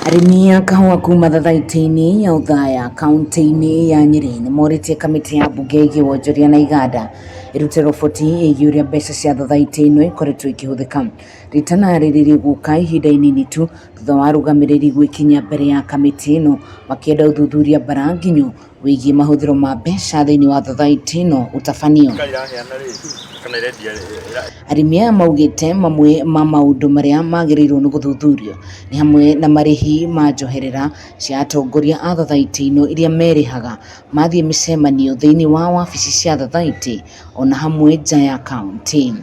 Arĩmi a kahũa kuma thathaitĩ-inĩ ya Othaya kaunti-inĩ ya Nyĩrĩ nĩ morĩtie kamĩtĩ ya mbunge ĩgiĩ wonjoria na iganda ĩrute roboti ĩgiĩ ũrĩa mbeca cia thathaitĩ ĩno ikoretwo ikĩhũthĩka. Ritana rĩrĩ rĩgũka ihinda inini tu thutha wa arũgamĩrĩri gwĩkinyia mbere ya kamĩtĩ ĩno makĩenda ũthuthuria mbara nginyo wĩgiĩ mahũthĩro ma mbeca thĩinĩ wa thathaitĩ ĩno ũtabanio. Arĩmi aya maugĩte mamwe ma maũndũ marĩa magĩrĩirwo nĩ gũthuthurio nĩ hamwe na marĩhi ma njoherera cia atongoria a thathaitĩ ĩno iria merĩhaga mathiĩ mĩcemanio thĩinĩ wa wabici cia thathaitĩ ona hamwe nja ya kaunti.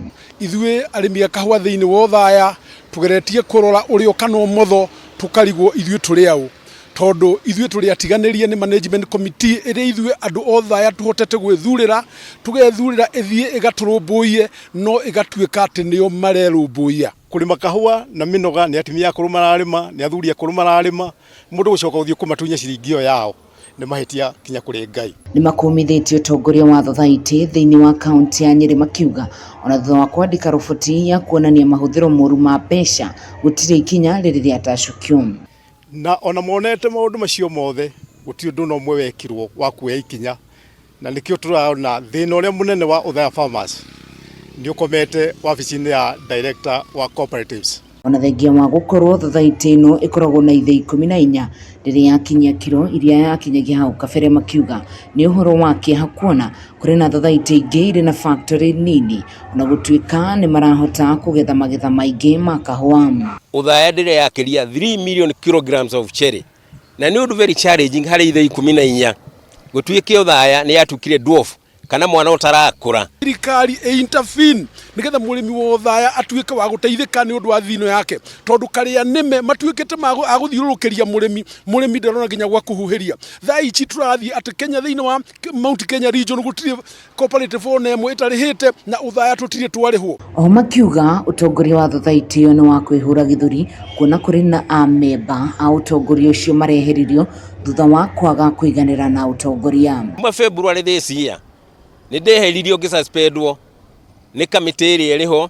Ithuĩ arĩmi a kahũa thĩinĩ wa Othaya tũgeretie kũrora ũrĩo kana ũmotho tũkarigwo ithuĩ tũrĩ aũ. Tondũ ithuĩ tũrĩ atiganĩrie nĩ management committee ĩrĩa ithuĩ andũ othe aya tũhotete gwĩthurĩra, tũgethurĩra ĩthiĩ ĩgatũrũmbũiye no ĩgatuĩka atĩ nĩo marerũmbũiya. Kũrĩma kahũa na mĩnoga nĩ atumia akũrũ mararĩma, nĩ athuri akũrũ mararĩma, mũndũ gũcoka gũthiĩ kũmatunya ciringi ĩyo yao nĩ mahĩtia kinya kũrĩ Ngai. Nĩ makũmithĩtie ũtongoria wa thothaitĩ thĩinĩ wa kaunti ya Nyĩrĩ makiuga ona thutha wa kwandĩka roboti ya kuonania mahũthĩro moru ma mbeca gũtirĩ ikinya rĩrĩ rĩatacũkio. Na ona monete maũndũ macio mothe, gũtirĩ ũndũ ona ũmwe wekirwo wa kuoya ikinya, na nĩkĩo tũrona thĩna ũrĩa mũnene wa Othaya Farmers nĩ ũkomete wabici-inĩ ya Director wa Cooperatives. Ona thengia wa gũkorwo thothaitĩ ĩno ĩkoragwo na ithĩi 14 rĩrĩa yakinyia kiro iria yakinyagia hau kabere makiuga nĩ ũhoro wa kĩeha kuona kũrĩ na thothaitĩ ingĩ irĩ na factory nini ona gũtuĩka nĩ marahota kũgetha magetha maingĩ ma kahũa. Othaya ndĩrĩa yakĩria 3 million kilograms of cherry na nĩ ũndũ very challenging harĩ ithĩi 14 gũtuĩke Othaya nĩ yatuĩkire dwarf kana mwana ũtarakũra. Thirikari ĩ intervene nĩgetha mũrĩmi wa Othaya atuĩke wa gũteithĩka nĩ ũndũ wa thino yake, tondũ karĩa nĩme matuĩkĩte a gũthiũrũrũkĩria mũrĩmi, mũrĩmi ndarona nginya gwa kũhuhĩria. Thaa ici tũrathiĩ atĩ Kenya thĩinĩ wa Mount Kenya region gũtirĩ cooperative ona ĩmwe ĩtarĩhĩte na Othaya tũtirĩ twarĩhwo. Oho makiuga ũtongoria wa thothaitĩ ĩyo nĩ wa kwĩhũra gĩthũri kuona kũrĩ na amemba a ũtongoria ũcio mareheririo thutha wa kwaga kũiganĩra na ũtongoria. Kuma February this year nĩ ndeheririo ngĩsuspendwo nĩ kamĩtĩ ĩrĩa ĩrĩ ho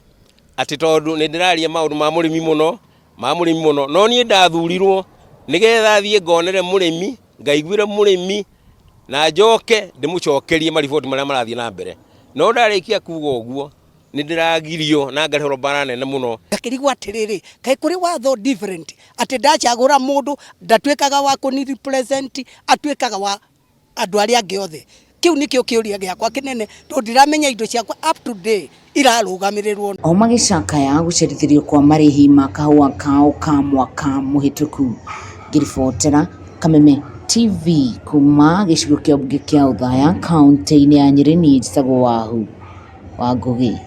atĩ tondũ nĩ ndĩraria maũndũ ma mũrĩmi mũno ma mũrĩmi mũno no niĩ ndathurirwo nĩgetha thiĩ ngonere mũrĩmi ngaiguĩre mũrĩmi na njoke ndĩmũcokerie mariboti marĩa marathiĩ na mbere no ndarĩkia kuga ũguo nĩ ndĩragirio na ngarehwo mbara nene mũno. Ngakĩrigwo atĩrĩrĩ, kaĩ kũrĩ watho different atĩ ndacagũra mũndũ ndatuĩkaga wa kũni represent atuĩkaga wa andũ arĩa angĩ othe? Kĩu nĩkĩo kĩũria gĩakwa kĩnene tondũ ndiramenya indo ciakwa up to day irarũgamĩrĩrwo. O magĩcakaya gũcerithĩrio kwa marĩhi ma kahũa kao ka mwaka mũhĩtũku. Ngĩribotera Kameme TV kuma gĩcigo kĩa mbunge kĩa Othaya kaunti-inĩ ya Nyĩrĩ, niĩ njĩtagwo Wahu wa Ngũgĩ.